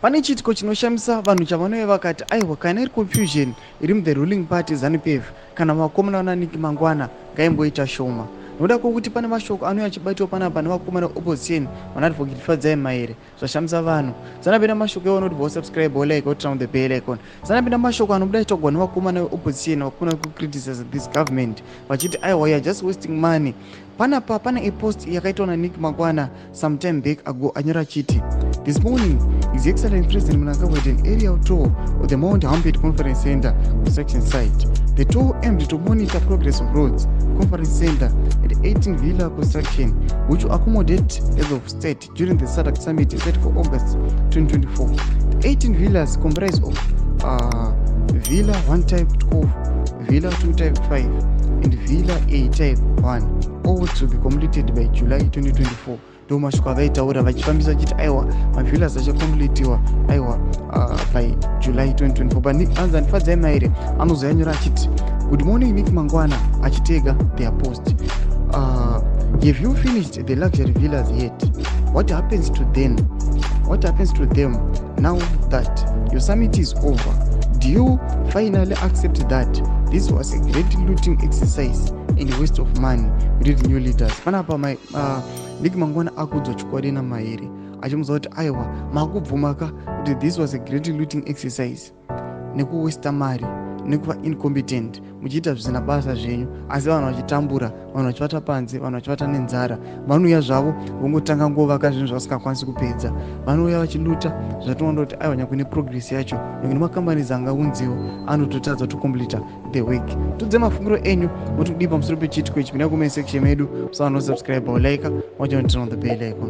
Pane chiitiko chinoshamisa vanhu chavanouya vakati aiwa, kana iri confusion iri muthe ruling party ZANU-PF, kana vakomana vanaNick Mangwana ngaimboita shoma, nokuda kwokuti pane mashoko anouya achibatiwa panapa nevakomana veopposition vanaAdvocate Fadzai Mahere. Zvashamisa vanhu. Sanapinda mashoko iwo unoti vosubscribe, wolike, woturn on the bell icon. Sanapinda mashoko anobuda achitogwa nevakomana veopposition, vakomana vekucriticize this government, vachiti aiwa, you are just wasting money. Panapa pane a post yakaitwa naNick Mangwana some time back ago, anyora achiti, "This morning His Excellent President Mnangagwa had an aerial tour of the Mount Humpet Conference Center construction site. The tour aimed to monitor progress of roads, conference center and 18 villa construction, which will accommodate heads of state during the SADC summit set for August 2024. The 18 villas comprise of Villa 1 type 12, Villa 2 type 5 and Villa A type 1, all to be completed by July 2024." Ndo mashoko avaitaura vachifambisa vachiti aiwa, mavillas achakompletiwa aiwa by July 2024. But anzi Fadzai Mahere anozoyanyora achiti, "Good morning Nick Mangwana," achitega their post, "Have you finished the luxury villas yet? What happens to them? What happens to them now that your summit is over? Do you finally accept that this was a great looting exercise and waste of money? We need new leaders." Panapa Nick Mangwana akuudzwa chokwadi naMahere, achimuudza kuti aiwa, makubvumaka kuti this was a great looting exercise nekuwesta mari nekuva incompetent, muchiita zvisina basa zvenyu, asi vanhu vachitambura, vanhu vachivata panze, vanhu vachivata nenzara. Vanouya zvavo vongotanga ngovaka zvinhu zvavasingakwanisi kupedza. Vanouya vachiluta zvatinoona kuti aiwa, nyangwe neprogress yacho, nyangwe nemacompanies angaunziwo anototadza kutokompleta the work. Tudze mafungiro enyu moti kudii pamusoro pechiitiko ichi. Pinda comment section medu, musava nosubscribe, like, wacha, turn on the bell icon.